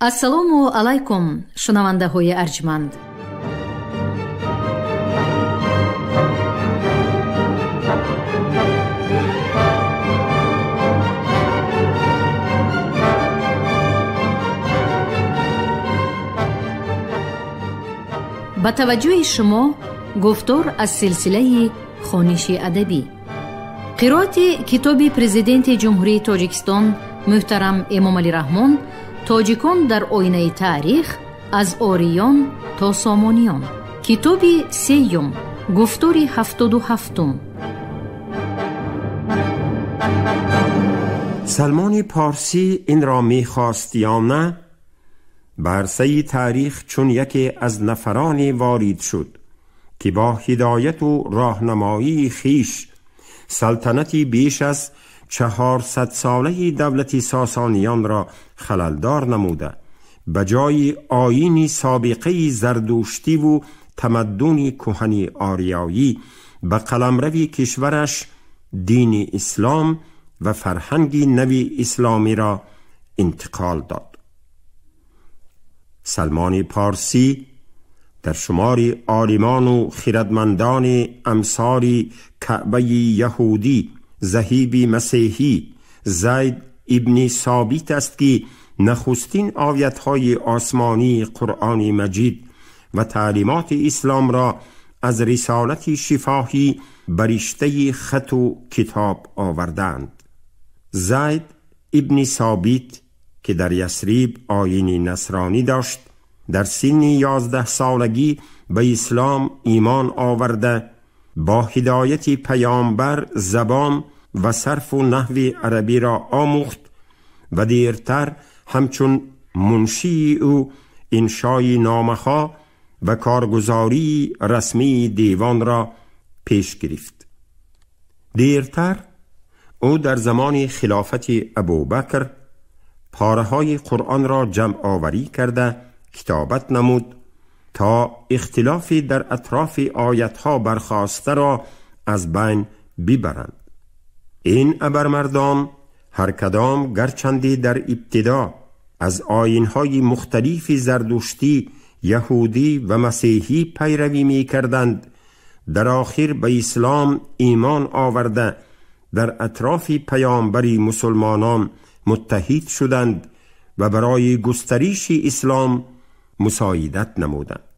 Ассалому алайкум, шунавандаҳои арҷманд. Ба таваҷҷӯҳи шумо гуфтор аз силсилаи хониши адабӣ. Қироати китоби Президенти Ҷумҳурии Тоҷикистон муҳтарам Эмомалӣ Раҳмон «Тоҷикон дар оинаи таърих аз ориён то сомониён». Китоби сеюм, гуфтори 77-ум. Салмони Парсӣ инро мехост ё на, ба арсаи таърих чун яке аз нафароне ворид шуд, ки бо ҳидояту роҳнамоии хиш салтанати беш аз 400-солаи давлати сосониёнро халалдор намуда, ба ҷои оини собиқаи зардуштиву тамаддуни кӯҳани ориёӣ ба қаламрави кишвараш дини ислом ва фарҳанги нави исломиро интиқол дод. Салмони Парсӣ дар шумори олимону хирадмандони амсори Каъбаи яҳудӣ, заҳиби масеҳӣ, Зайд ибни Собит аст, ки нахустин оятҳои осмонии Қуръони Маҷид ва таълимоти исломро аз рисолати шифоҳӣ ба риштаи хату китоб оварданд. Зайд ибни Собит, ки дар Ясриб оини насронӣ дошт, дар синни 11-солагӣ ба ислом имон оварда, бо ҳидояти паёмбар забон ва сарфу наҳви арабиро омӯхт ва дертар ҳамчун муншии ӯ иншои номаҳо ва коргузории расмии девонро пеш гирифт. Дертар ӯ дар замони хилофати Абубакр пораҳои Қуръонро ҷамъоварӣ карда китобат намуд то ихтилофи дар атрофи оятҳо бархостаро аз байн бибаранд. Ин абармардон ҳар кадом гарчанде дар ибтидо аз оинҳои мухталифи зардуштӣ, яҳудӣ ва масеҳӣ пайравӣ мекарданд, дар охир ба ислом имон оварда, дар атрофи паёмбари мусулмонон муттаҳид шуданд ва барои густариши ислом мусоидат намуданд.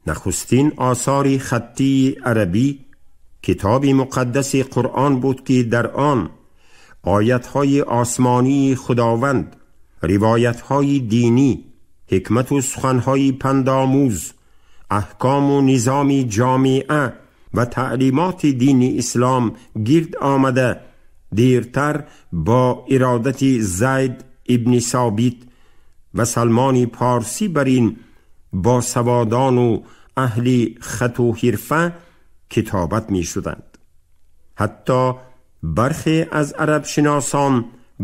Нахустин осори хаттии арабӣ китоби муқаддаси Қуръон буд, ки дар он оятҳои осмонии Худованд, ривоятҳои динӣ, ҳикмату суханҳои пандомӯз, аҳкому низоми ҷомеа ва таълимоти дини ислом гирд омада, дертар бо иродати Зайд ибни Собит ва Салмони Парсӣ бар ин бо саводону аҳли хату ҳирфа китобат мешуданд. Ҳатто бархе аз арабшиносон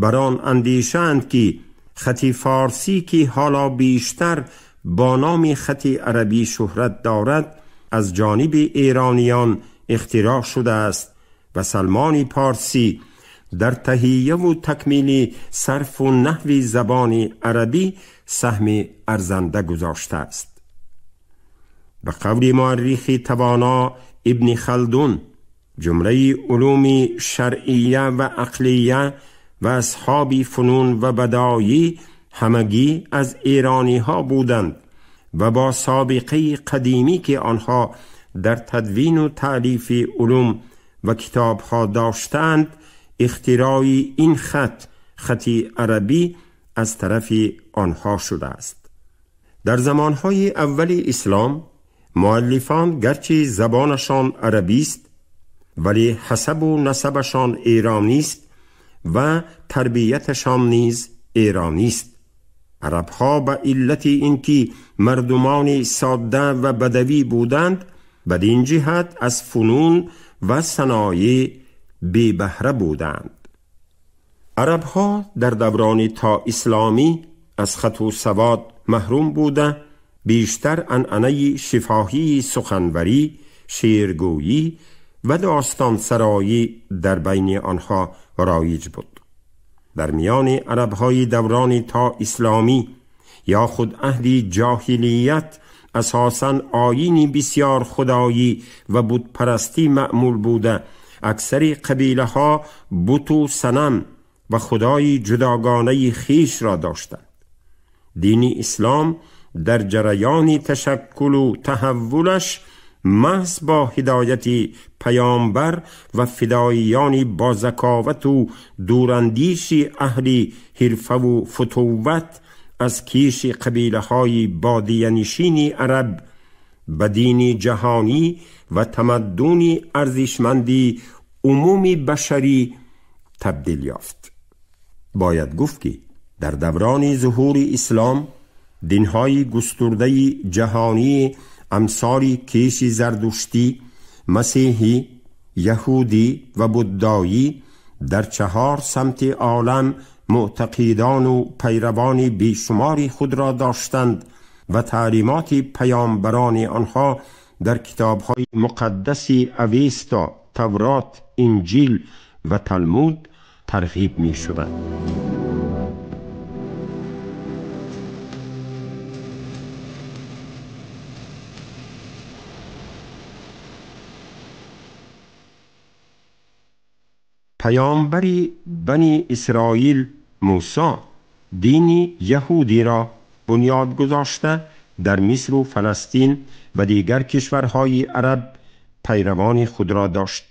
бар он андешаанд, ки хати форсӣ, ки ҳоло бештар бо номи хати арабӣ шӯҳрат дорад, аз ҷониби эрониён ихтироъ шудааст ва Салмони Парсӣ дар таҳияву такмили сарфу наҳви забони арабӣ саҳми арзанда гузоштааст. Ба қавли муаррихи тавоно Ибни Халдун, ҷумлаи улуми шаръия ва ақлия ва асҳоби фунун ва бадоӣ ҳамагӣ аз эрониҳо буданд ва бо собиқаи қадимӣ, ки онҳо дар тадвину таълифи улум ва китобҳо доштаанд, ихтирои ин хат, хати арабӣ, аз тарафи онҳо шудааст. Дар замонҳои аввали ислом муаллифон гарчи забонашон арабист, вале ҳасабу насабашон эронист ва тарбияташон низ эронист. Арабҳо ба иллати ин ки мардумони содда ва бадавӣ буданд, бадин ҷиҳат аз фунун ва саноеъ бебаҳра буданд. Арабҳо дар даврони то исломӣ аз хату савод маҳрум буда, бештар анъанаи шифоҳии суханварӣ, шеъргӯӣ ва достонсароӣ дар байни онҳо роиҷ буд. در میان عربهای دوران تا اسلامی یا خود اهل جاهلیت اساساً آیینی بسیار خدایی و بت پرستی معمول بوده، اکثر قبیله ها بت و صنم و خدای جداگانه خیش را داشتند. دین اسلام در جریان تشکل و تحولش محض با هدایت پیامبر و فداییان با ذکاوت و دوراندیش اهل حرفه و فتوت از کیش قبیله های بادیه نشین عرب به دین جهانی و تمدن ارزشمندی عموم بشری تبدیل یافت. باید گفت که در دوران ظهور اسلام دینهای گسترده جهانی امثال کیش زردشتی، مسیحی، یهودی و بودایی در 4 سمت عالم معتقدان و پیروان بیشماری خود را داشتند و تعلیمات پیامبران آنها در کتاب‌های مقدس اوستا، تورات، انجیل و تلمود ترغیب می‌شدند. پیامبر بنی اسرائیل موسی دین یهودی را بنیاد گذاشته در مصر و فلسطین و دیگر کشورهای عرب پیروان خود را داشت.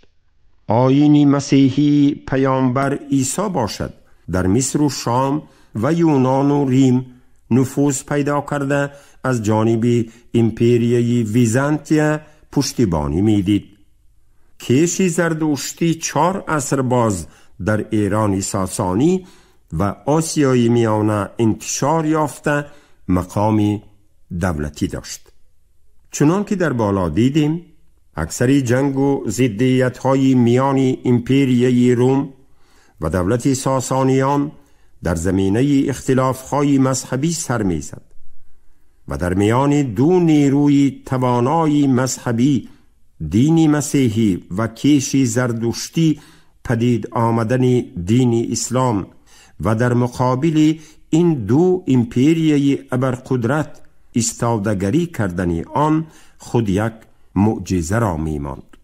آیین مسیحی پیامبر عیسی باشد در مصر و شام و یونان و ریم نفوذ پیدا کرده از جانب امپریای ویزانتیا پشتیبانی میدید. کیش زردشتی 4 عصر باز در ایران ساسانی و آسیای میانه انتشار یافته مقام دولتی داشت. چنان که در بالا دیدیم، اکثر جنگ و ضدیت‌های میان امپریای روم و دولت ساسانیان در زمینه اختلاف‌های مذهبی سر می‌زد و در میان دو نیروی توانای مذهبی، دین مسیحی و کیش زردشتی، پدید آمدن دین اسلام و در مقابل این دو امپریای ابرقدرت ایستادگری کردن آن خود یک معجزه را می‌ماند.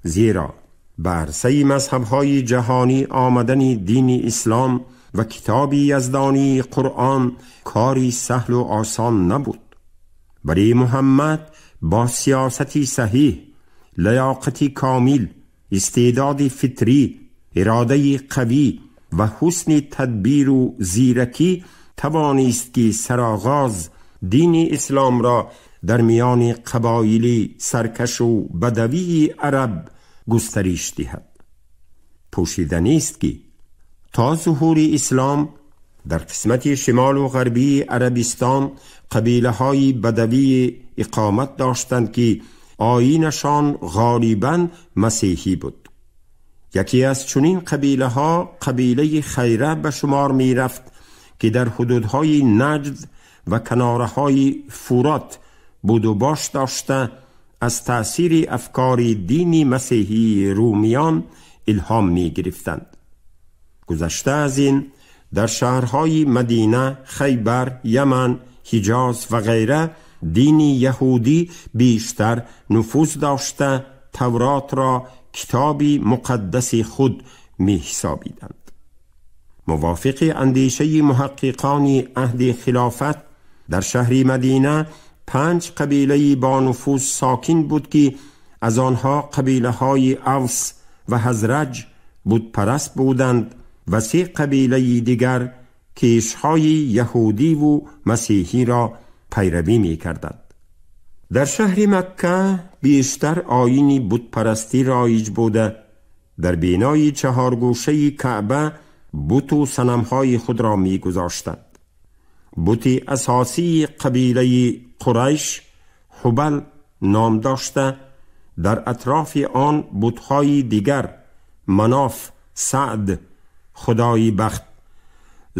زیرا بر عرصه مذهب‌های جهانی آمدن دین اسلام و کتاب یزدانی قرآن کاری سهل و آسان نبود. ولی محمد با سیاستی صحیح، لیاقت کامل، استعداد فطری، اراده قوی و حسن تدبیر و زیرکی توانست که سرآغاز دین اسلام را در میان قبایل سرکش و بدوی عرب گسترش دهد. پوشیده نیست که تا ظهور اسلام در قسمت شمال و غربی عربستان قبیله های بدوی اقامت داشتند که آیینشان غالباً مسیحی بود. یکی از چنین قبیله ها قبیله خیره به شمار می رفت که در حدودهای نجد و کناره های فورات بود و باش داشته از تأثیر افکار دینی مسیحی رومیان الهام می گرفتند. گذشته از این در شهرهای مدینه، خیبر، یمن، حجاز و غیره دین یهودی بیشتر نفوذ داشته تورات را کتابی مقدس خود می حسابیدند. موافق اندیشه محققان عهد خلافت در شهر مدینه 5 قبیله با نفوذ ساکن بود که از آنها قبیله های اوس و حزرج بت پرست بودند و 3 قبیله دیگر کیشهای یهودی و مسیحی را پیروی می کردند. در شهر مکه بیشتر آیین بت پرستی رایج بوده. در بینای 4 گوشه کعبه بت و صنمهای خود را می گذاشتند. بت اساسی قبیله قریش حبل نام داشته، در اطراف آن بت‌های دیگر مناف، سعد خدای بخت،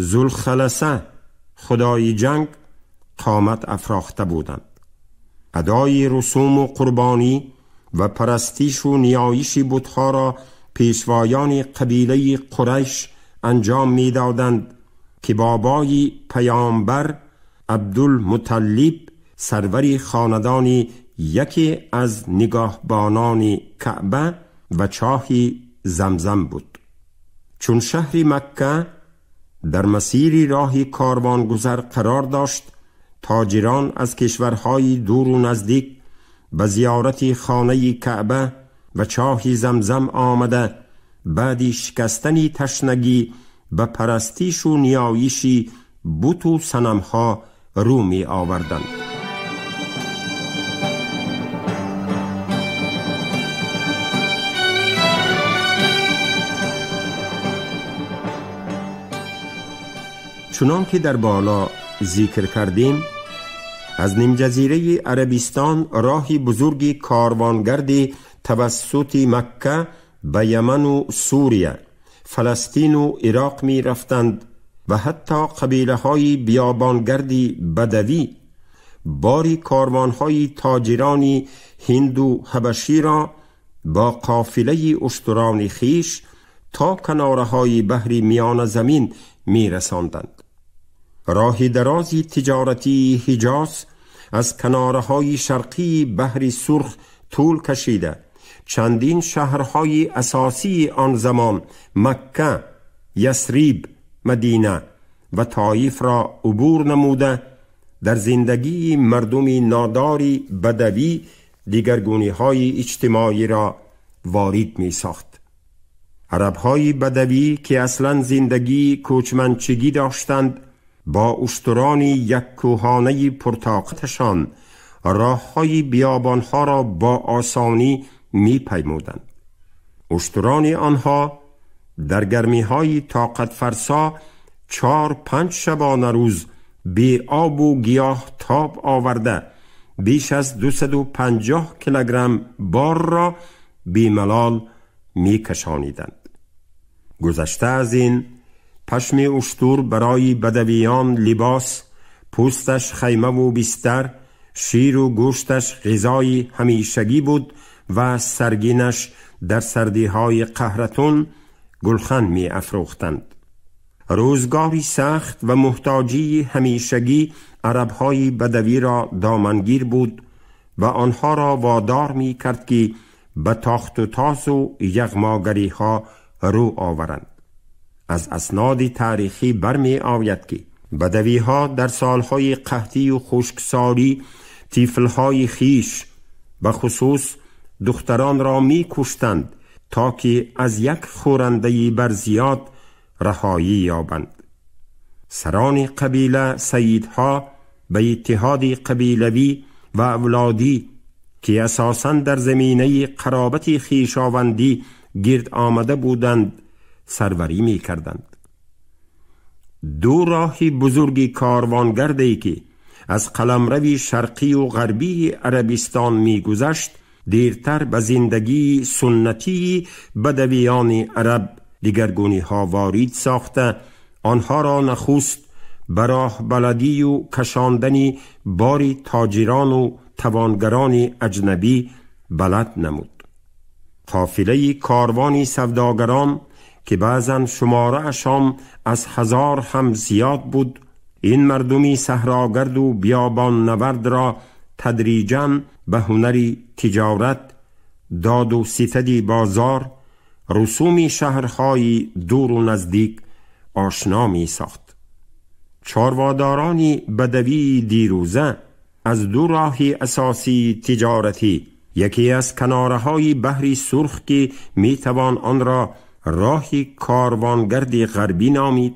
ذوالخلصه خدای جنگ قامت افراخته بودند. ادای رسوم و قربانی و پرستیش و نیایش بت‌ها را پیشوایان قبیله قریش انجام می‌دادند که بابای پیامبر عبدالمطلب سروری خاندانی یکی از نگاهبانان کعبه و چاه زمزم بود. چون شهر مکه در مسیر راه کاروانگذر قرار داشت، تاجران از کشورهای دور و نزدیک به زیارت خانه کعبه و چاه زمزم آمده، بعد شکستن تشنگی به پرستیش و نیایش بت و صنمها رو می آوردند. چنان که در بالا ذکر کردیم، از نیمجزیره عربستان راهی بزرگ کاروانگردی توسط مکه به یمن و سوریه، فلسطین و عراق می رفتند و حتی قبیله های بیابانگردی بدوی باری کاروان های تاجران هند و حبشی را با قافله اشتران خیش تا کناره های بحر میان زمین می رساندند. راه درازی تجارتی حجاز از کناره های شرقی بحر سرخ طول کشیده، چندین شهرهای اساسی آن زمان مکه، یثرب، مدینه و طایف را عبور نموده، در زندگی مردم ناداری بدوی دیگرگونی های اجتماعی را وارد می ساخت. عرب های بدوی که اصلا زندگی کوچمنچگی داشتند، با اشتران یک کوهانه پرطاقتشان راه های بیابانها را با آسانی می پیمودند. اشتران آنها در گرمی های طاقت فرسا 4-5 شبانه روز بی آب و گیاه تاب آورده، بیش از 250 کیلوگرم بار را بی ملال می کشانیدند. گذشته از این، پشم اشتر برای بدویان لباس، پوستش خیمه و بستر، شیر و گوشتش غذای همیشگی بود و سرگینش در سردیهای قهرتون گلخن می افروختند. روزگاری سخت و محتاجی همیشگی عربهای بدوی را دامنگیر بود و آنها را وادار می کرد که به تاخت و تاز و یغماگری ها رو آورند. از اسناد تاریخی برمی آید که بدوی ها در سالهای قحطی و خشکسالی طفلهای خیش به خصوص دختران را می کشتند تا که از یک خورندهی بر زیاد رهایی یابند. سران قبیله سیدها به اتحاد قبیلوی و اولادی که اساساً در زمینه قرابت خویشاوندی گرد آمده بودند سروری می کردند. دو راه بزرگ کاروانگردی که از قلمرو شرقی و غربی عربستان می گذشت، دیرتر به زندگی سنتی بدویان عرب دیگرگونی ها وارد ساخته، آنها را نخست به راه بلدی و کشاندن بار تاجران و توانگران اجنبی بلد نمود. قافله کاروان سوداگران که بعضا شماره اشام از 1000 هم زیاد بود، این مردمی صحراگرد و بیابان نورد را تدریجاً به هنر تجارت، داد و ستد بازار، رسوم شهرهای دور و نزدیک آشنا می ساخت. چارواداران بدوی دیروزه از دو راه اساسی تجارتی، یکی از کناره‌های بحر سرخ که می توان آن را راه کاروانگرد غربی نامید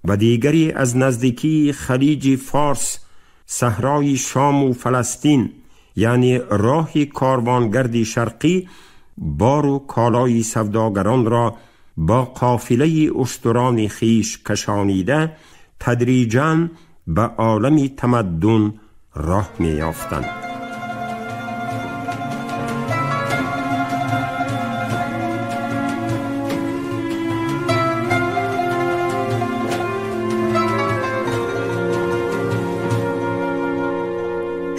و دیگری از نزدیکی خلیج فارس، صحرای شام و فلسطین، یعنی راه کاروانگرد شرقی، بار و کالای سوداگران را با قافله اشتران خیش کشانیده تدریجاً به عالم تمدن راه می یافتند.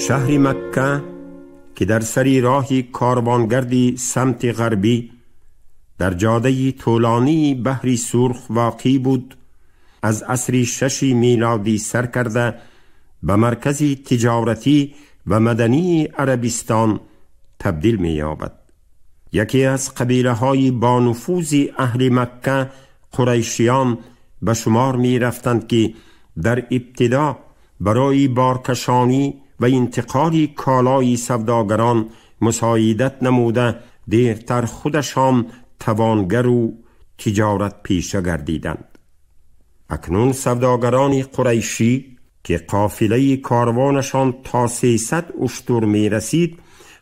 شهر مکه که در سری راه کاروانگردی سمت غربی در جاده طولانی بحری سرخ واقع بود، از عصر 6 میلادی سر کرده به مرکز تجارتی و مدنی عربستان تبدیل می یابد. یکی از قبیله های با نفوذ اهل مکه، قریشیان، به شمار می رفتند که در ابتدا برای بارکشانی و انتقال کالای سوداگران مساعدت نموده، دیرتر خودشان توانگر و تجارت پیشه گردیدند. اکنون سوداگران قریشی که قافله کاروانشان تا 300 اشتر می رسید،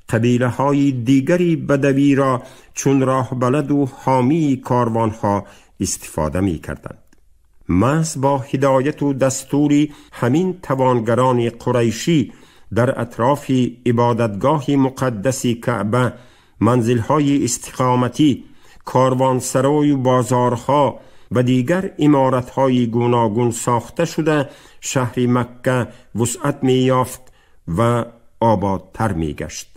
قبیله های دیگری بدوی را چون راه بلد و حامی کاروانها استفاده می کردند. محض با هدایت و دستور همین توانگران قریشی در اطراف عبادتگاه مقدس کعبه، منزلهای استقامتی، کاروانسرای و بازارها و دیگر عمارتهای گوناگون ساخته شده، شهر مکه وسعت می یافت و آبادتر می گشت.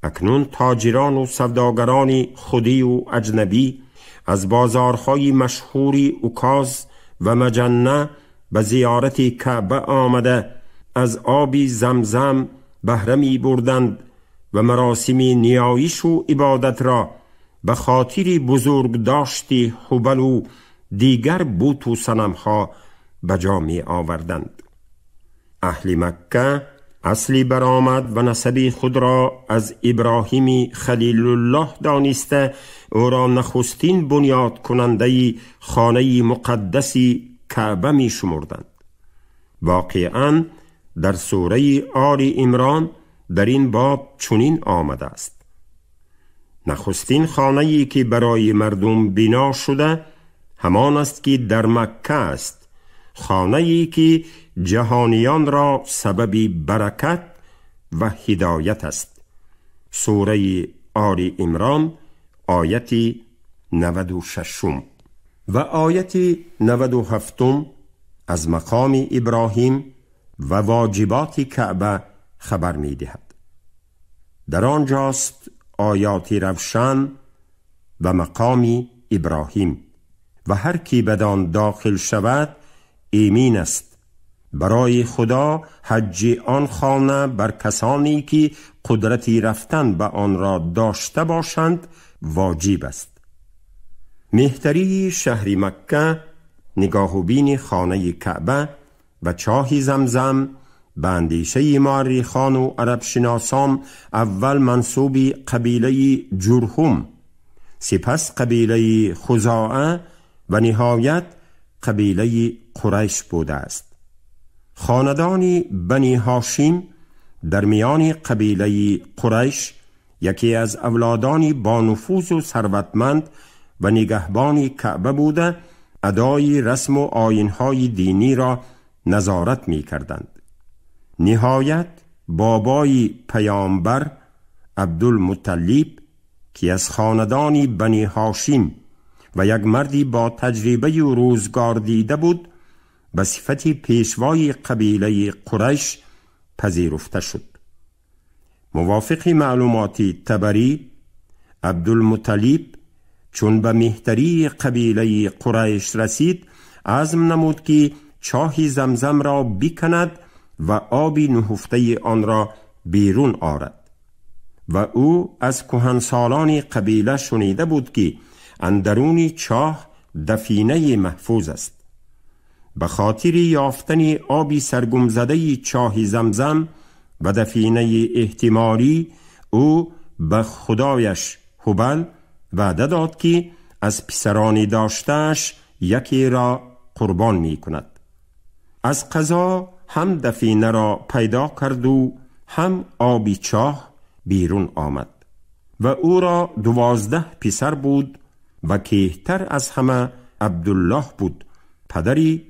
اکنون تاجران و سوداگران خودی و اجنبی از بازارهای مشهور اوکاز و مجنه به زیارت کعبه آمده، از آب زمزم بهره می بردند و مراسم نیایش و عبادت را به خاطر بزرگ داشت حبل و دیگر بت و صنمها به جا می آوردند. اهل مکه اصلی برآمد و نسب خود را از ابراهیم خلیل الله دانسته، او را نخستین بنیاد کننده خانه مقدس کعبه می شمردند. واقعا در سوره آل عمران در این باب چنین آمده است: نخستین خانه‌ای که برای مردم بنا شده همان است که در مکه است، خانه‌ای که جهانیان را سبب برکت و هدایت است. سوره آل عمران آیت 96 و آیت 97 از مقام ابراهیم و واجبات کعبه خبر می دهد. در آنجاست آیات روشن و مقام ابراهیم و هر کی بدان داخل شود ایمین است. برای خدا حج آن خانه بر کسانی که قدرتی رفتن به آن را داشته باشند واجب است. مهتری شهر مکه، نگاه و بین خانه کعبه و چاه زمزم به اندیشه مورخان و عرب شناسان اول منسوب قبیله جرهم، سپس قبیله خزاعه و نهایت قبیله قریش بوده است. خاندان بنی هاشم در میان قبیله قریش یکی از اولادان با نفوذ و ثروتمند و نگهبان کعبه بوده، ادای رسم و آیین‌های دینی را نظارت می کردند. نهایت بابای پیامبر عبدالمطلب که از خاندان بنی هاشم و یک مردی با تجربه و روزگار دیده بود، به صفت پیشوای قبیله قریش پذیرفته شد. موافق معلومات طبری، عبدالمطلب چون به مهتری قبیله قریش رسید، عزم نمود که چاه زمزم را بکند و آب نهفته آن را بیرون آرد. و او از کهنسالان قبیله شنیده بود که اندرون چاه دفینه محفوظ است. به خاطر یافتن آبی سرگم زده چاه زمزم و دفینه احتمالی، او به خدایش هبل وعده داد که از پسرانی داشته‌اش یکی را قربان می کند. از قضا هم دفینه را پیدا کرد و هم آبی چاه بیرون آمد و او را 12 پسر بود و کهتر از همه عبدالله بود، پدری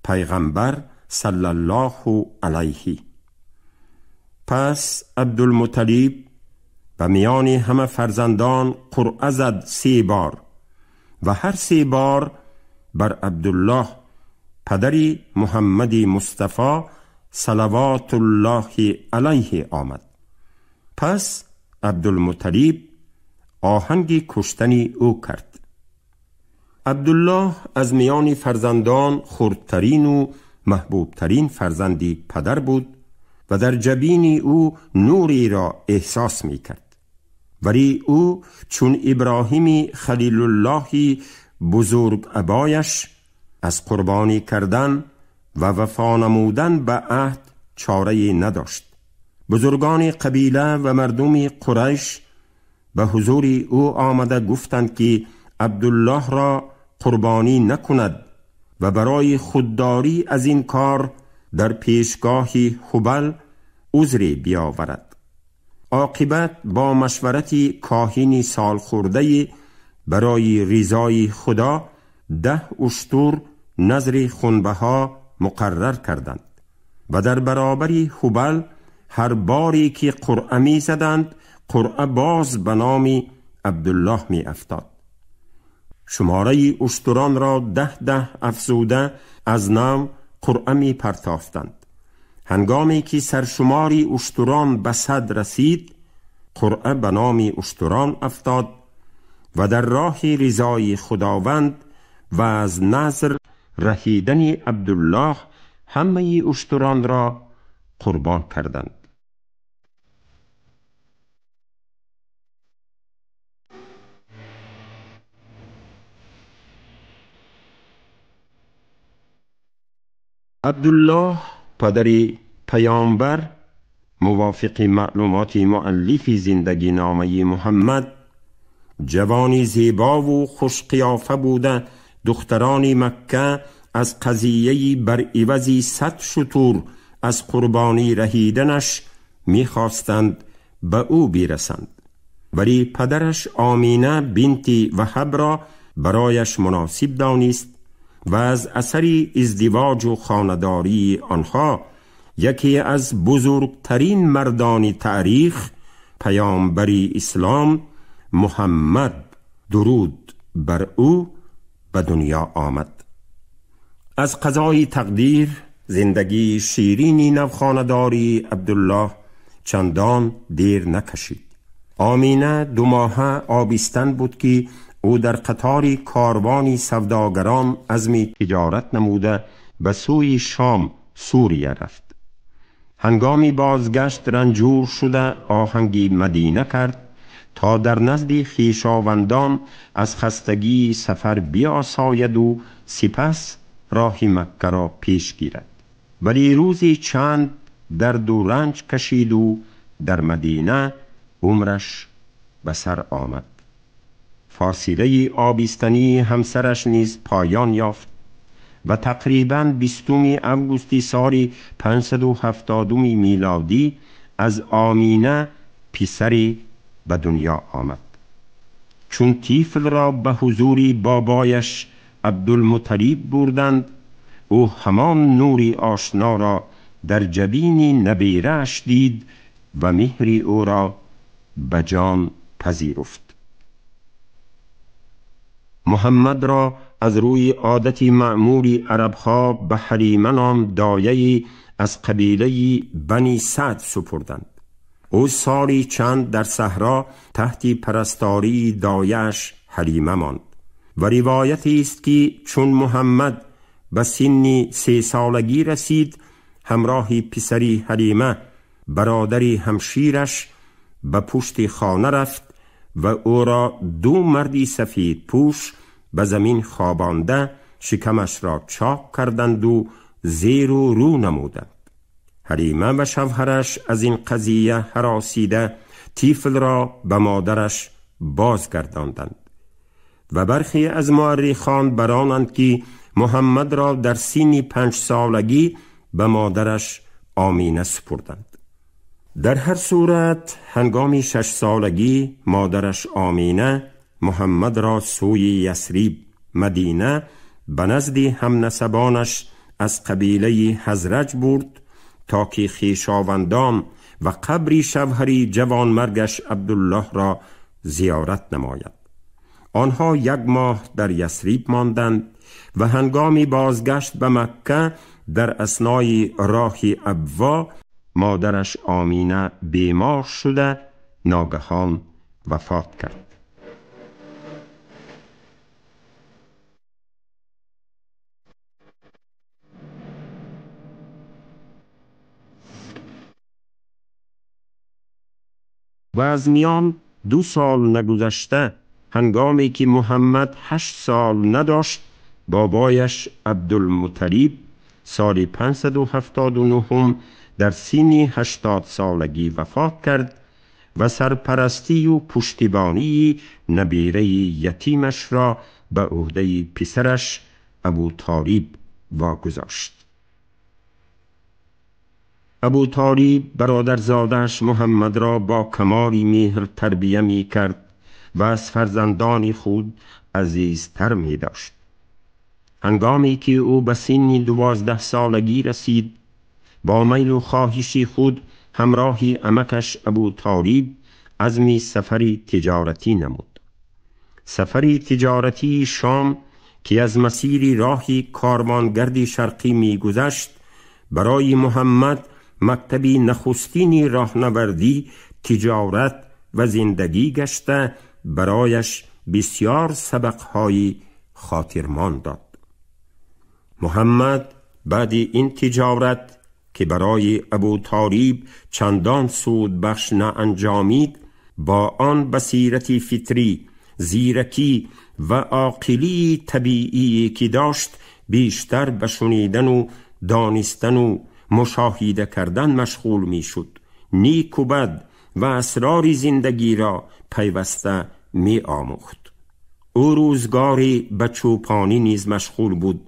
پیغمبر صلی الله علیه. پس عبدالمطلب و میان همه فرزندان قرعه زد 3 بار و هر 3 بار بر عبدالله پدری محمد مصطفی صلوات الله علیه آمد. پس عبدالمطلب آهنگ کشتن او کرد. عبدالله از میان فرزندان خردترین و محبوبترین فرزندی پدر بود و در جبین او نوری را احساس می کرد. ولی او چون ابراهیم خلیل الله بزرگ ابایش از قربانی کردن و وفا نمودن به عهد چاره نداشت. بزرگان قبیله و مردم قریش به حضور او آمده گفتند که عبدالله را قربانی نکند و برای خودداری از این کار در پیشگاه هبل عذری بیاورد. عاقبت با مشورت کاهین سالخورده برای رضای خدا 10 اشتر نذر خونبها مقرر کردند و در برابر هبل هر باری که قرعه می زدند قرعه باز به نام عبدالله می افتاد. شماره اشتران را 10 افزوده از نو قرعه می پرتافتند. هنگامی که سرشماری اشتران به 100 رسید قرعه به نام اشتران افتاد و در راه رضای خداوند و از نذر رهیدن عبدالله همه اشتران را قربان کردند. عبدالله پدر پیامبر موافق معلومات مؤلف زندگی نامه محمد جوانی زیبا و خوش قیافه بوده. دختران مکه از قضیه بر عوض 100 شتر از قربانی رهیدنش میخواستند به او برسند، ولی پدرش آمینه بنت وهب را برایش مناسب دانست و از اثر ازدواج و خانداری آنها یکی از بزرگترین مردان تاریخ پیامبر اسلام محمد درود بر او به دنیا آمد. از قضای تقدیر زندگی شیرینی نوخانداری عبدالله چندان دیر نکشید. آمینه 2 ماهه آبستن بود که او در قطار کاروانی سوداگران عزم تجارت نموده به سوی شام سوریه رفت. هنگامی بازگشت رنجور شده آهنگی مدینه کرد تا در نزد خویشاوندان از خستگی سفر بیاساید و سپس راه مکه را پیش گیرد. ولی روزی چند درد و رنج کشید و در مدینه عمرش به سر آمد. فاصله آبستنی همسرش نیز پایان یافت و تقریباً 20 آگوست سال 570 میلادی از آمینه پسری به دنیا آمد. چون طفل را به حضور بابایش عبدالمطلب بردند، او همان نوری آشنا را در جبین نبیره‌اش دید و مهر او را به جان پذیرفت. محمد را از روی عادت معمول عربها به حلیمه نام دایه از قبیله بنی سعد سپردند. او سالی چند در صحرا تحت پرستاری دایه‌اش حلیمه ماند و روایتی است که چون محمد به سن 3 سالگی رسید، همراه پسری حلیمه برادر همشیرش به پشت خانه رفت و او را 2 مردی سفید پوش به زمین خوابانده شکمش را چاک کردند و زیر و رو نمودند. حلیمه و شوهرش از این قضیه هراسیده طفل را به مادرش بازگرداندند و برخی از مورخان برانند که محمد را در سن 5 سالگی به مادرش آمینه سپردند. در هر صورت هنگام 6 سالگی مادرش آمینه محمد را سوی یثرب مدینه به نزد همنسبانش از قبیله حزرج برد تا که خویشاوندان و قبر شوهری جوانمرگش عبدالله را زیارت نماید. آنها 1 ماه در یثرب ماندند و هنگام بازگشت به مکه در اثنای راه ابوا مادرش آمینه بیمار شده ناگهان وفات کرد. و از میان 2 سال نگذشته، هنگامی که محمد 8 سال نداشت، بابایش عبدالمطلب سال 579 در سن 80 سالگی وفات کرد و سرپرستی و پشتیبانی نبیره یتیمش را به عهده پسرش ابو طالب واگذاشت. ابو طالب برادرزاده‌اش محمد را با کمال مهر تربیه می کرد و از فرزندان خود عزیزتر می داشت. هنگامی که او به سن 12 سالگی رسید، با میل و خواهش خود همراه عمکش ابو طالب عزم سفری تجارتی نمود. سفری تجارتی شام که از مسیر راه کاروانگرد شرقی می‌گذشت، برای محمد مکتبی نخستین راهنوردی، تجارت و زندگی گشته، برایش بسیار سبقهای خاطرمان داد. محمد بعد این تجارت که برای ابو طالب چندان سود بخش نه انجامید، با آن بصیرت فطری، زیرکی و عاقلی طبیعی که داشت، بیشتر به شنیدن و دانستن و مشاهده کردن مشغول می شد. نیک و بد و اسرار زندگی را پیوسته می آموخت. او روزگاری به چوپانی نیز مشغول بود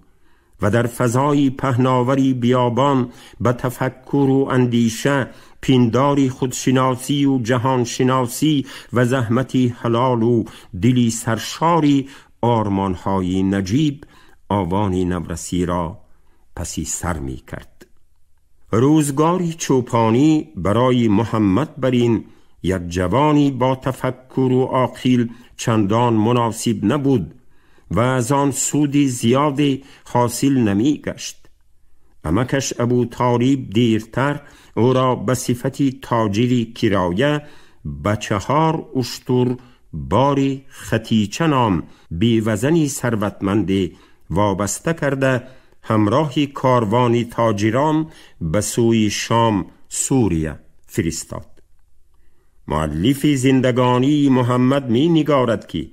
و در فضای پهناوری بیابان به تفکر و اندیشه، پینداری خودشناسی و جهانشناسی و زحمتی حلال و دلی سرشاری آرمانهای نجیب آوان نورسی را پسی سر می کرد. روزگاری چوپانی برای محمد برین یک جوانی با تفکر و عاقل چندان مناسب نبود و از آن سود زیادی حاصل نمی گشت. عمکش ابو طالب دیرتر او را به صفت تاجری کرایه به 4 اشتر باری ختیچه نام بیوزنی ثروتمند وابسته کرده، همراه کاروان تاجران به سوی شام سوریه فرستاد. مؤلف زندگانی محمد می نگارد که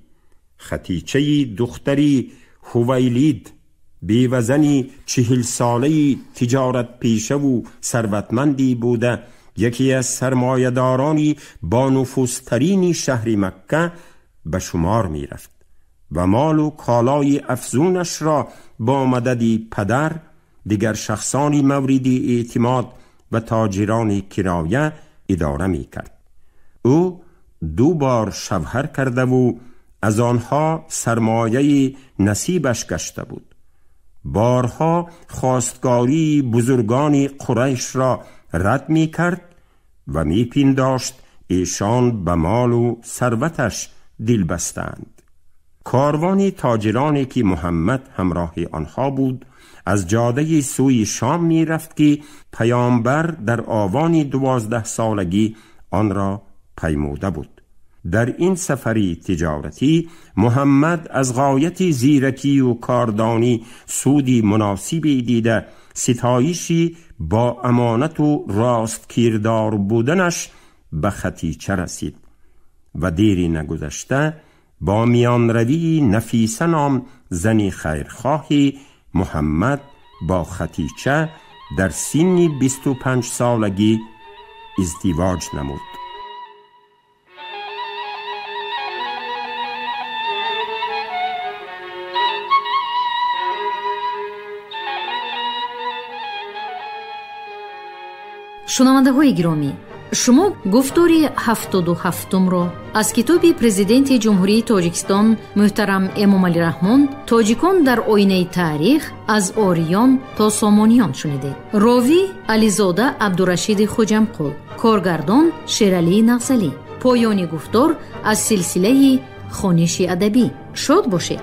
ختیچه دختری هویلید بیوزنی 40 ساله تجارت پیشه و ثروتمندی بوده، یکی از سرمایه‌دارانی با نفوذترین شهر مکه به شمار می رفت و مال و کالای افزونش را با مدد پدر، دیگر شخصان مورد اعتماد و تاجران کرایه اداره می کرد. او 2 بار شوهر کرده و از آنها سرمایه نصیبش گشته بود. بارها خواستگاری بزرگان قریش را رد می کرد و می پنداشت ایشان به مال و ثروتش دل بستند. کاروان تاجرانی که محمد همراه آنها بود از جاده سوی شام می رفت که پیامبر در آوان 12 سالگی آن را پیموده بود. در این سفری تجارتی محمد از غایت زیرکی و کاردانی سودی مناسبی دیده، ستایشی با امانت و راست کردار بودنش به ختیچه رسید و دیری نگذشته با میانروی نفیسه نام زنی خیرخواهی محمد با ختیچه در سن 25 سالگی ازدواج نمود. Шунавандаҳои гиромӣ, шумо гуфтори 77-умро аз китоби Президенти Ҷумҳурии Тоҷикистон муҳтарам Эмомалӣ Раҳмон «Тоҷикон дар оинаи таърих аз ориён то сомониён» шунидед. Ровӣ Ализода Абдурашиди Хуҷамқул, коргардон Шералии Нағзалӣ. Поёни гуфтор аз силсилаи хониши адабӣ. Шод бошед.